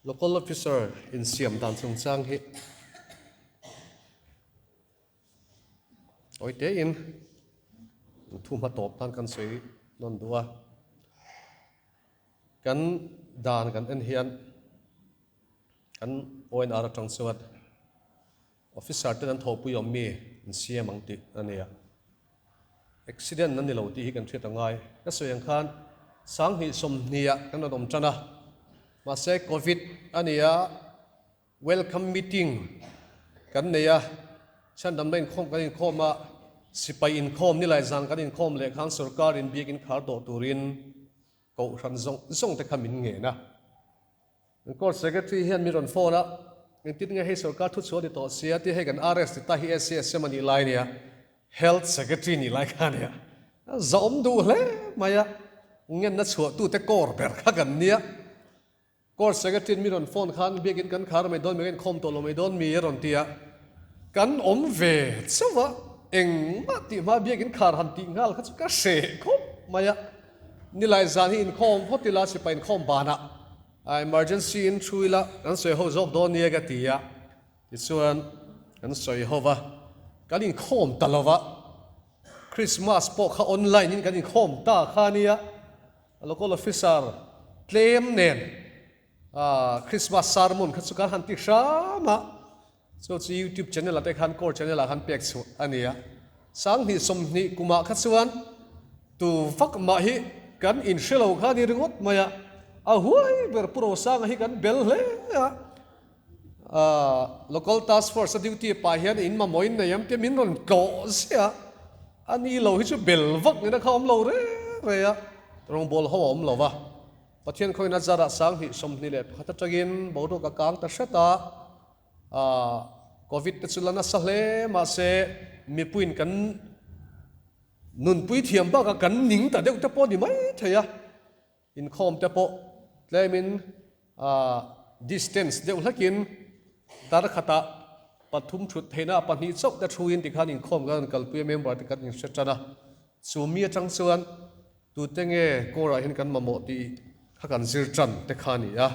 Local officer insiam dan chungchang hi awi tein thu hma tawp tan kan sawi nawn duh a. Kan dan kan en hian kan ONR atang chuan Officer ten an thawhpui awm mi an siam ang tih a nia. Accident an ni lo tih hi kan hriat a ngai. Ka sawi ang khan sanghnih sawmhnih ah kan rawn awm tan a, mahse Covid a nia, welcome meeting kan nei a, chhandamna inkhawm kan inkhawm a, sipai inkhawm nilai zan kan inkhawm leh khan sorkar in biakin khar tawh turin Kohhran zawng zawng te kha min ngen a. Court Secretary hian min rawn phone a, engtin nge hei sorkar thu chhuah ni tawh sia tih hei kan RS ti ta hi ACSM a nih lai nia, Health Secretary nih lai kha nia. A zahawm duh hle mai a, ngenna chhuahtute kawr ber kha kan nia. Court Secretary in min rawn phone khan biakin kan khar mai dawn mi ka inkhawm tawh lo mai dawn mi a rawn ti a, kan awm ve chauh a, engmah tih hma biakin khar han tih nghal kha chu ka hreh khawp mai a, nilai zan hi inkhawm phawt ila sipai inkhawm banah emergency in thu ila kan sawi ho zawk dawn nia ka ti a, tichuan kan sawi ho va, kan inkhawm ta lo va, Christmas pawh kha online in kan inkhawm ta kha nia. Local officer tlem nen Christmas sermon kha chu kan han ti hram a, chu chu YouTube channel ah te khan core channel ah khan pek chhuah a ni a. 2020 kumah kha chuan tu vak mah hi kan inhre lo kha a ni ringawt mai a, a huai ber Pu Rosanga hi kan bel hle a. Local task force a duty pah hian in mamawh in nei am tia min rawn tlawh ziah a, a ni lo hi chu bel vak nena kha a awm lo re re a, rawngbâwl ho a awm lo va. Pathian khawin a zarah 2021 atangin boruak a kang ta hret a, Covid te chu la nasa hle mahse mipuiin kan nunpui thiam bakah kan ning ta deuh te pawh a ni maithei a. Inkhawm te pawh tlemin distance deuh hlakin dar khatah pathum thut theihna ah pahnih chauh te thuin tikhan inkhawm kan rawn kalpui a, member te kan inhre tan a. Chu mi atang chuan tute nge kawrah hian kan mamawh tih kha kan zir tan te kha a ni a,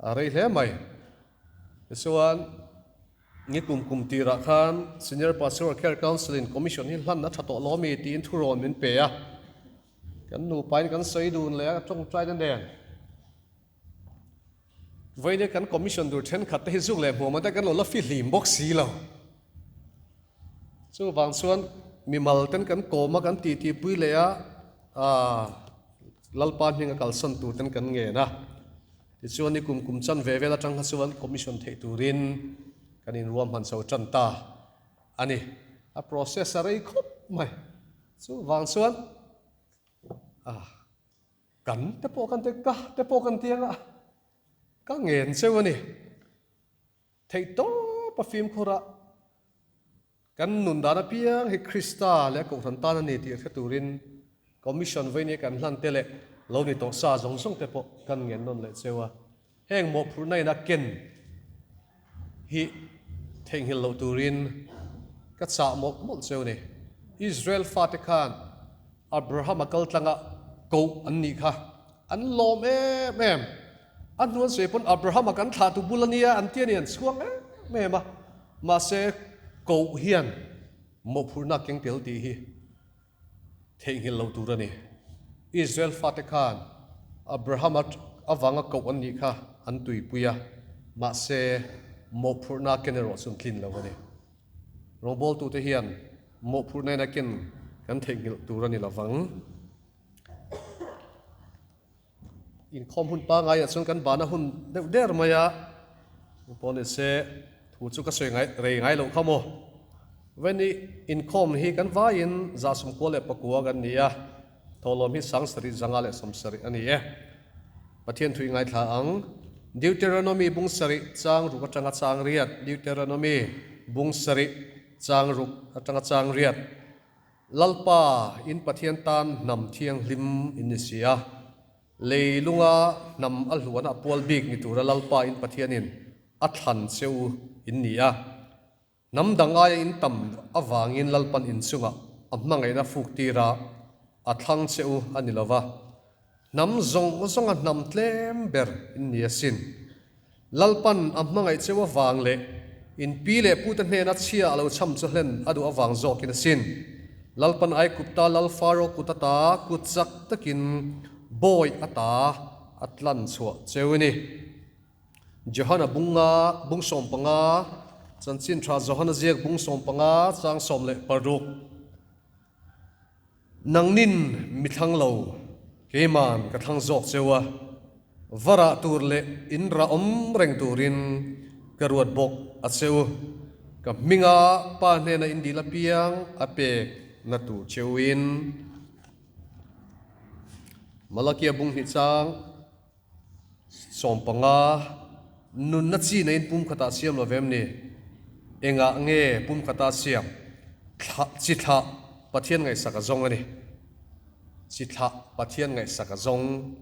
a rei hle mai. Tichuan ni kum kum tirah khan Senior Pastoral Care Council in Commission hi hlan a tha tawh lo ami tiin thurawn min pe a. Kan nupain kan sawi dun leh a tawngtaina nen vawiin kan commission tur thenkhat te hi zuk leh hmuam ata kan lo la fihlim bawk si lo. Chuvang chuan mimal ten kan kawm a kan titi pui leh a Lalpa hming a kalsan tur ten kan ngen a. Tichuan ni kum kum chan ve vel atang kha chuan commission theih turin kan inruahman chho tan ta a ni. A process a rei khawp mai. Chuvang chuan ah kan te pawh kan ti ka te pawh kan ti anga ka ngen cheu a ni. Theih tawp a fimkhur a kan nun dan apiang hi Krista leh a Kohhran tan a ni tih hre turin Commission veinia kan hlan te leh lo ni tawh sa zawng zawng te pawh kan ngen nawn leh cheu a. Heng mawhphurhna in a ken hi theihnghilh loh turin ka chah mawlh mawlh cheu ni. Israel fate khan Abraham-a kal tlanga koh an nih kha an lawm em em. A hnuan sawi pawn Abraham-a kan thlah tu bul a nia an ti a ni an chhuang em em a. Mahse koh hian mawhphurhna a keng tel tih hi Theihnghilh lo tur a ni. Israel fate khan Abraham-a avanga koh an nih kha an tuipui a, mahse mawhphurhna a ken erawh chu an tlin lo a ni. Rawngbawltute hian mawhphurhna in a ken kan theihnghilh tur a ni lovang. Inkhawm hun pangaiah chuan kan bana hun deuh der mai a, pawh ni se thu chu ka sawi ngai rei ngai loh kha maw. Veni inkhawm hi kan vaiin 194 kan ni a, thawhlawm hi 7170 a ni e. Pathian thu i ngaithla ang. Deuteronomy bung sarih chang ruk atanga chang riat Deuteronomy bung sarih chang ruk atanga chang riat. Lalpa, in Pathian tan hnam thianghlim in ni si a, leilunga hnam a hluana a pual bik ni tura Lalpa in Pathianin a thlan che u in ni a. Hnam dang aia in tam avangin Lalpan in chungah a hmangaihna fuk tira a thlang che u a ni lo va, hnam zawng zawnga hnam tlem ber in ni asin. Lalpan a hmangaih cheu avang leh in pi leh pute hnena chhia a lo chham chu hlen a duh avang zawkin a sin. Lalpan Aigupta lal Faro kut ata kut chak takin bawi ata a tlan chhuah cheu a ni. Johana bunga bung 15, Chanchin Tha Johana ziak bung 15 chang 16. Nangnin mi thlang lo, keiman ka thlang zawk cheu a, va rah tur leh in rah awm reng turin ka ruat bawk a cheu. Ka hminga Pa hnena in dil apiang a pek na tur cheuin. Malakia bung hnih chang. 15, Nunna chi neiin pum khatah siam lo vem ni? Engah nge pum khata siam? Thlah, chi thlah Pathian ngaihsak a zawng a ni. Chi thlah Pathian ngaihsak a zawng.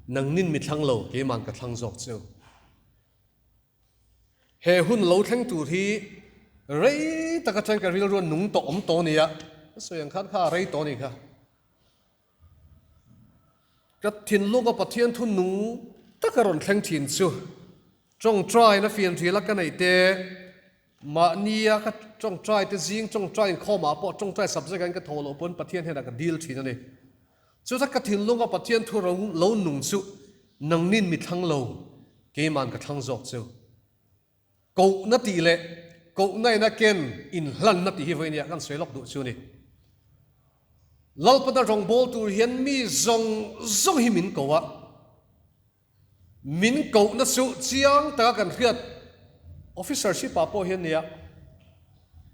Nangnin mi thlang lo, keiman ka thlang zawk chu. He hun lo thleng tur hi rei tak atang ka rilru a nung tawh awm tawh a nia. Ka sawi ang khan kha a rei tawh a ni kha. Ka thinlunga Pathian thu nung taka rawn thleng thin chu tawngtaina fianriala ka neih te, mahnia ka tawngtai te zing tawngtai inkhawmah pawh tawngtai subject ah in ka thaw loh pawn Pathian hnenah ka dil thin a ni. Chuta ka thinlunga Pathian thu ro lo nung chu nangnin mi thlang lo, keiman ka thlang zawk chu. Kohna tih leh kohna ina ken inhlanna tih hi vawinia kan sawi lawk duh chu a ni. Lalpana rawngbâwl tur hian mi zawng zawng hi min ko a, min kohna chu chiang taka kan hriat officership ah pawh hian nia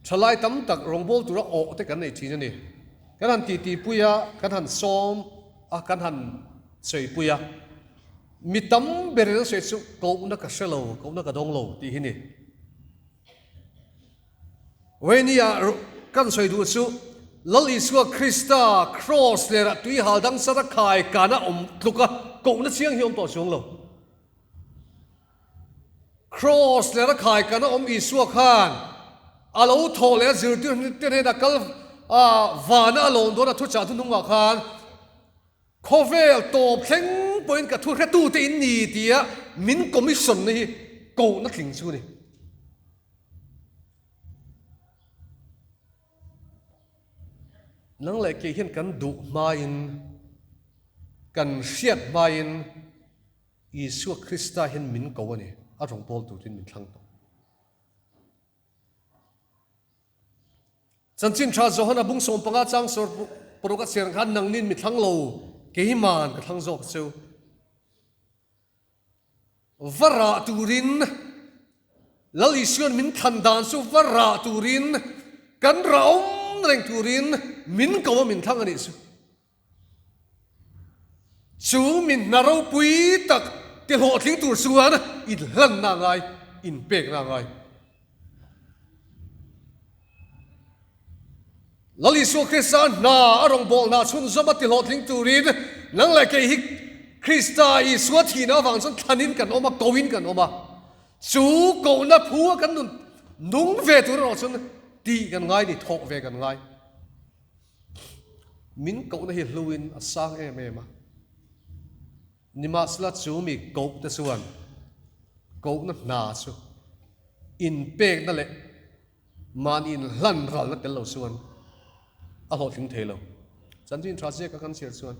thalai tam tak rawngbâwl tura awh te kan nei thin a ni. Kan han titipui a, kan han sawm a, kan han sawipui a. Mi tam ber in an sawi chu kohna ka hre lo, kohna ka dawng lo tih hi ni. Vainia kan sawi duh chu Lal Isua Krista Kraws lerah tui hal dang sat a khai kana awm tluk a kohna chiang hi awm tawh chuang lo. Kraws lera khai kana awm Isua khan a lo thawh leh a zirtir te hnenah kal vana a lawm dawn a thuchah hnuhnungah khan Khawvel tawp thleng pawhin ka thu hretute in ni tia min commission na hi kohna tling chu a ni. Nang leh kei hian kan duh hmain, kan hriat hmain Isua Krista hian min ko a ni, a rawngbâwl turin min thlang tawh. Chanchin Tha Johana bung 15 chang sawr paruk a chhiar ang khan nangnin mi thlang lo, keiman ka thlang zawk cheu. Va rah turin Lal Isuan min thlan dan chu va rah turin kan rah awm reng turin min ko a min thlang a nih chu. Chu min hna ropui tak ti hlawhtling tur chuan inhlanna a ngai, inpekna a ngai. Lal Isua Krista hna a rawngbawlna chhunzawm a ti hlawhtling turin nang leh kei hi Krista Isua thihna avang chuan thlanin kan awm a, koin kan awm a. Chu kohna phu a kan nun nung ve tur erawh chuan tih kan ngai ni, thawh ve kan ngai. Min kohna hi hluin a sang em em a, nimahsela chu mi koh te chuan kohna hna chu inpekna leh mahni inhlan ralna tel lo chuan a hlawhtling thei lo. Chanchin tha ziaka kan chhiar chuan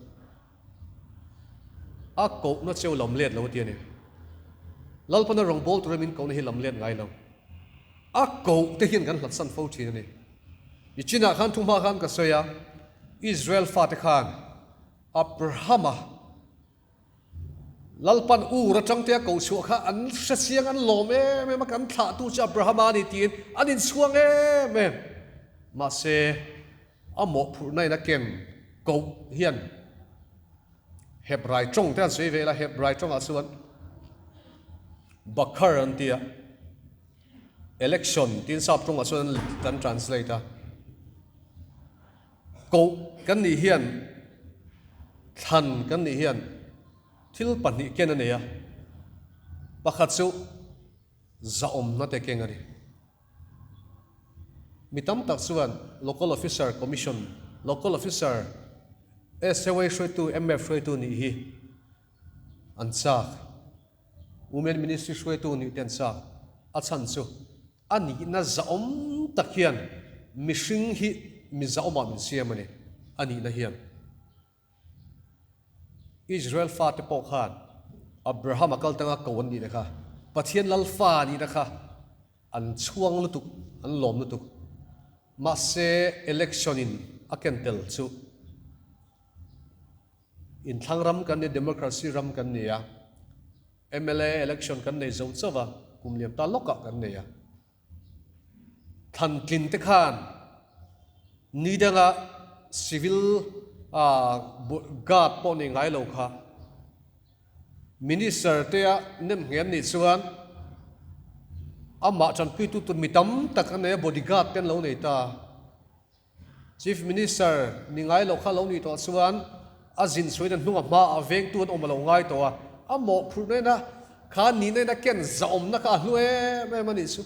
a kohna cheu lam let lo a ti a ni. Lalpana rawngbâwl tura min kohna hi lam let ngai lo. A koh te hian kan hlatsan fo thin a ni. I chinah khan thu hma khan ka sawi a, Israel fate khan Abrahama Lalpan Ur atang te a koh chhuah kha an hre chiang, an lawm em em a, kan thlahtu chu Abrahama a ni tiin an inchhuang em em. Mahse, a mawhphurhna in a ken koh hian Hebrai tawng te an sawi ve la, Hebrai tawngah chuan Bakhar an ti a. Election tiin sap tawngah chuan an translate a, koh kan nih hian thlan kan nih hian thil pahnih ken a nei a, pakhat chu zahawmna te keng a ni. Mi tam tak chuan Local Officer Commission, Local Officer, SAY hruaitu, MF hruaitu nih hi an chak. Women Ministry hruaitu nih ten chak a chhan chu a nihna zahawm tak hian mihring hi mi zahawmah min siam a ni, a nihna hian. Israel fate pawh khan Abraham a kal tanga ko an nihna kha, Pathian lal fa nihna kha an chhuang lutuk, an lawm lutuk. Mahse election in a ken tel chu inthlang ram kan ni, democracy ram kan ni a, mla election kan nei zo chauh a, kum liam ta lawkah kan nei a. Thlan tlin te khan ni danga civil guard pawh nei ngai lo kha Minister te a nem nghen nih chuan amah tanpuitu tur mi tam tak a nei a, body guard te an lo nei ta. Chief Minister ni ngai lo kha lo nih tawh chuan a zin chhuain a hnung a hma ah vengtu an awm a lo ngai tawh a, a mawhphurh nena kha nihna in a ken zahawmna kha a hlu em em a nih chu.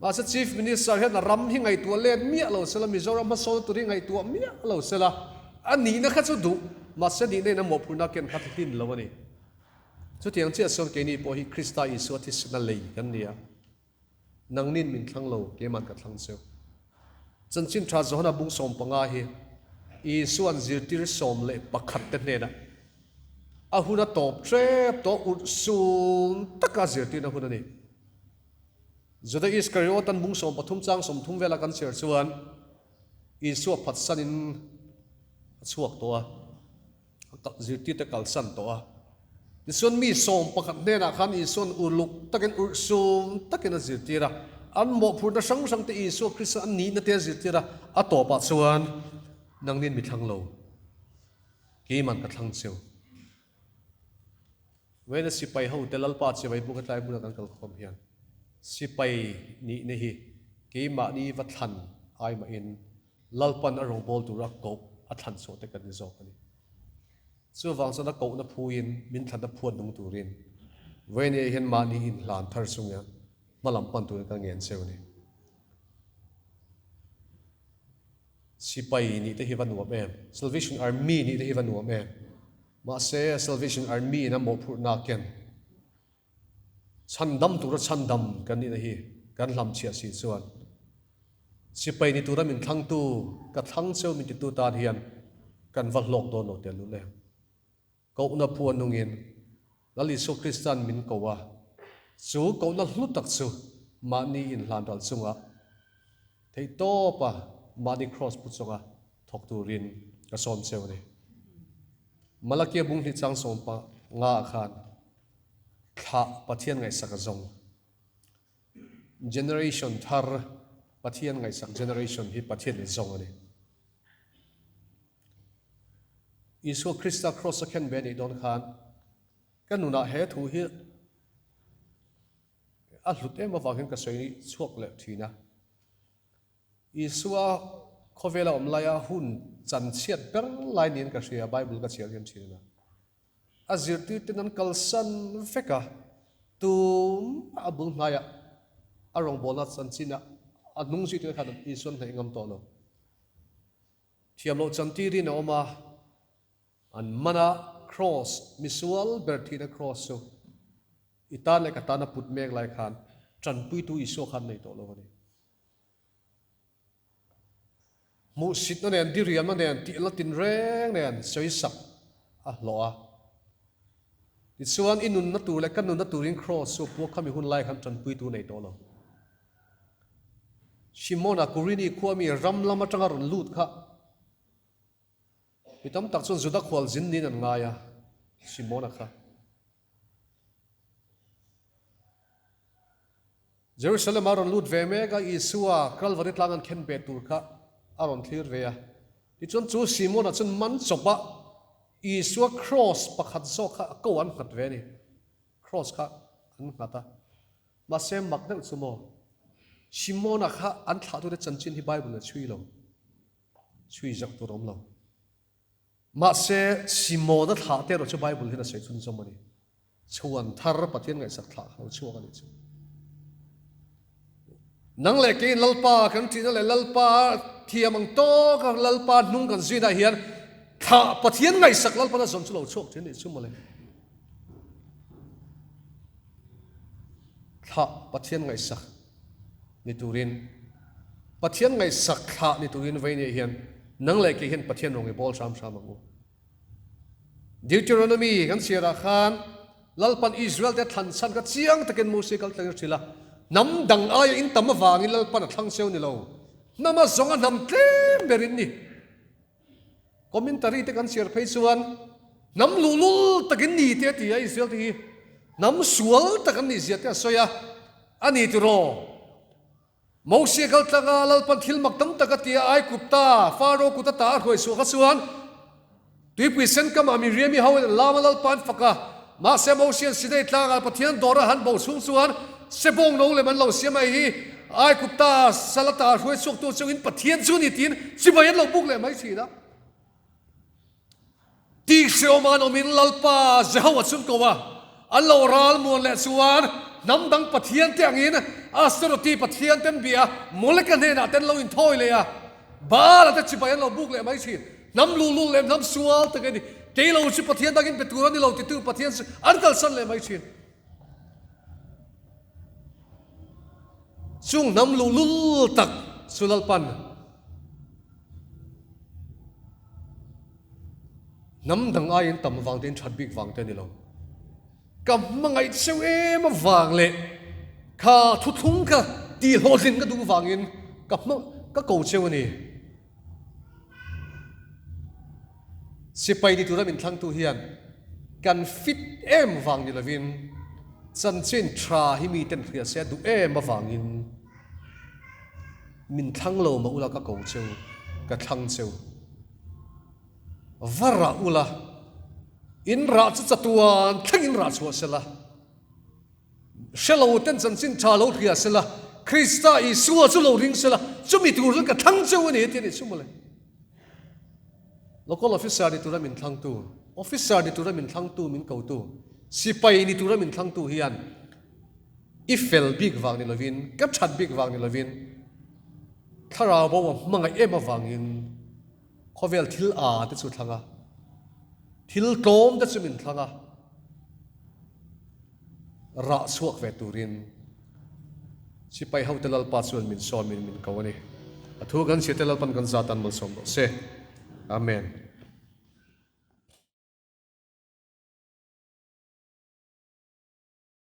Mahse Chief Minister hian a ram hi ngaihtuah let miah lo sela, Mizoram hmasawn tur hi ngaihtuah miah lo sela, a nihna kha chu duh, mahse nihna in a mawhphurhna ken kha hlin lo a ni. Chutiang chiah chuan keini pawh hi Krista Isua thisena lei kan ni a, nangnin min thlang lo, keiman ka thlang cheu. Chanchin Tha Johana bung 15 hi Isua'n zirtir 11 te hnenah a hun a tawp hrep tawh urhsun taka zirtirna hun a ni. Juda Iskariot-an bung 13 chang 30 vela kan chhiar chuan Isua phatsanin a chhuak tawh a, zirtirte kalsan tawh a. Tichuan mi 11 hnenah khan Isua'n uluk takin urhsun takin a zirtir a, an mawhphurhna hrang hrangte Isua Krista an nihna te a zirtir a, a tawpah chuan nangnin mi thlang lo, keiman ka thlang cheu. Vena sipai hote Lalpa chibai buk hetlai hmuna kan kalkhawm hian sipai nihna hi keimahni va thlan ai mahin Lalpan a rawngbawl tura koh a thlan chhuah te kan ni zawk a ni. Chuvang chuan a kohna phuin min thlanna phuat nung turin Venia hian mahni inhlan thar chunga hmalam pan turin ka ngen cheu a ni. Sipai nih te hi va nuam em? Salvation Army nih te hi va nuam em? Mahse, Salvation Army in a mawhphurhna ken chhandam tura chhandam kan nihna hi kan hlamchhiah si chuan sipai ni tura min thlangtu, ka thlang cheu min titu tan hian kan va hlawk dawn lo tel lul em? Kohna phu a nungin Lal Isua Krista'n min ko a, chu kohna hlu tak chu mahni inhlan ral chunga theihtawpa mahni kraws pu chunga thawk turin ka sawm cheu a ni. Malakia bung hnih chang 15 ah khan thlah Pathian ngaihsak a zawng. Generation thar Pathian ngaihsak generation hi Pathian in zawng a ni. Isua Krista kraws a khen ve anih dawn khan ka nunah he thu hi a hlut em avangin ka sawi chhuak leh thin a. Isua khawvela awm laia hun chan chhiat ber lai niin ka hria, Bible ka chhiar hian thin a. A zirtirten an kalsan vek a, tum a bul hnaiah a rawngbawlna chanchinah a hnung zuitute khan Isua an hnaih ngam tawh lo. Thiam loh chantirin a awm a, an man a, Kraws, misual ber thihna kraws chu i tan leh ka tana put mek lai khan tanpuitu Isua khan nei tawh lo a ni. Hmuhsitna nen, diriamna nen, tihna tinreng nen sawisak a hlawh a. Tichuan, i nunna tur leh ka nunna turin kraws chu puak khami hun lai khan tanpuitu nei tawh lo. Simona Kurini khua mi ram lam atanga rawn lut kha mi tam tak chuan Juda khual zin niin an ngai a, Simona kha. Jerusalem a rawn lut ve mek a, Isua Kalvari tlang an khen ve tur kha a rawn thlir ve a. Tichuan chu Simona chuan man chawp a, Isua kraws pakhat zawk kha a ko an nghat ve a ni. Kraws kha an nghat a. Mahse mak deuh chu maw, Simona kha an thlahtute chanchin hi Bible a chhui lo, chhui zak tur a awm lo. Mahse Simona thlah te erawh chu Bible hian a sawi chhunzawm a ni. Chhuan thar Pathian ngaihsak thlah kha lo chhuak a nih chu. Nang leh keiin Lalpa kan ṭihna leh Lalpa thiam ang tawka Lalpa hnung kan zuinah hian thlah Pathian ngaihsak Lalpana zawn chu lo chhuak ṭhin a nih chu mawle. Thlah Pathian ngaihsak ni turin, Pathian ngaihsak thlah ni turin vei nia hian nang leh kei hian Pathian rawng i bawl hram hram ang u. Deuteronomy kan chhiarah khan Lalpan Israel te thlan chhan kha chiang takin Mosia kal tlangin a hrilh a, hnam dang aia in tam avangin Lalpan a thlang cheu ni lo, hnama zawnga hnam tlem ber in ni. Commentary te kan chhiar phei chuan hnam luhlul takin ni te a ti a, Israel te hi hnam sual tak an nih zia te a sawi a, a ni tiraw? Mosia kal tlanga Lalpan thil mak tam tak a ti a, Aigupta, Faro kut ata a hruai chhuah kha chuan tuipui sen kamah Miriami ho in an lam a, Lalpa an fak a, mahse Mosian Sinai tlangah Pathian dawra han bo chhung chuan Sebawng no lem an lo siam a, hei hi Aigupta sal ata hruai chhuaktu chungin Pathian chu ni tiin chibai an lo buk leh mai thin a. Tihhreawm an awmin Lalpa Jehovah chun ko a, an lo ral muan leh chuan hnam dang pathian te angin Astaroti pathian ten bia Moleka hnenah ten lo inthawi leh a, Baala te chibai an lo buk leh mai thin. Hnam luhlul leh hnam sual tak a ni, kei lo chu Pathian dangin pe tur a ni lo titu Pathian chu an kalsan leh mai thin. Chung hnam luhlul tak chu Lalpan hnam dang aiin tam vang te in that bik vang te a ni lo. Ka hmangaih cheu em avang leh kha thuthlung kha tihhlawhtlin ka duh vangin ka hma ka ko cheu a ni. Sipai ni tura min thlangtu hian kan fit em vang ni lovin chanchin tha hi miten hria se a duh em avangin min thlang lo mah ula ka ko cheu, ka thlang cheu. Va rah ula, in rah chu chatuan thlengin rah chhuah sela. Hre lo ten chanchin tha lo hria sela, Krista Isua chu lo ring sela, chumi tur chuan ka thlang cheu a ni ti a nih chu mawle. Local officer ni tura min thlangtu, officer ni tura min thlangtu min kotu, sipai ni tura min thlangtu hian i fel bik vang ni lovin, ka that bik vang ni lovin, thlarau bo a hmangaih em avangin khawvel thil a te chu thlang a, thil tlawm te chu min thlang a. Rah chhuak ve turin sipai hote Lalpa chuan min sawmin min ko a ni. A thu kan chhiate Lalpan kan zatan malsawm rawh se. Amen.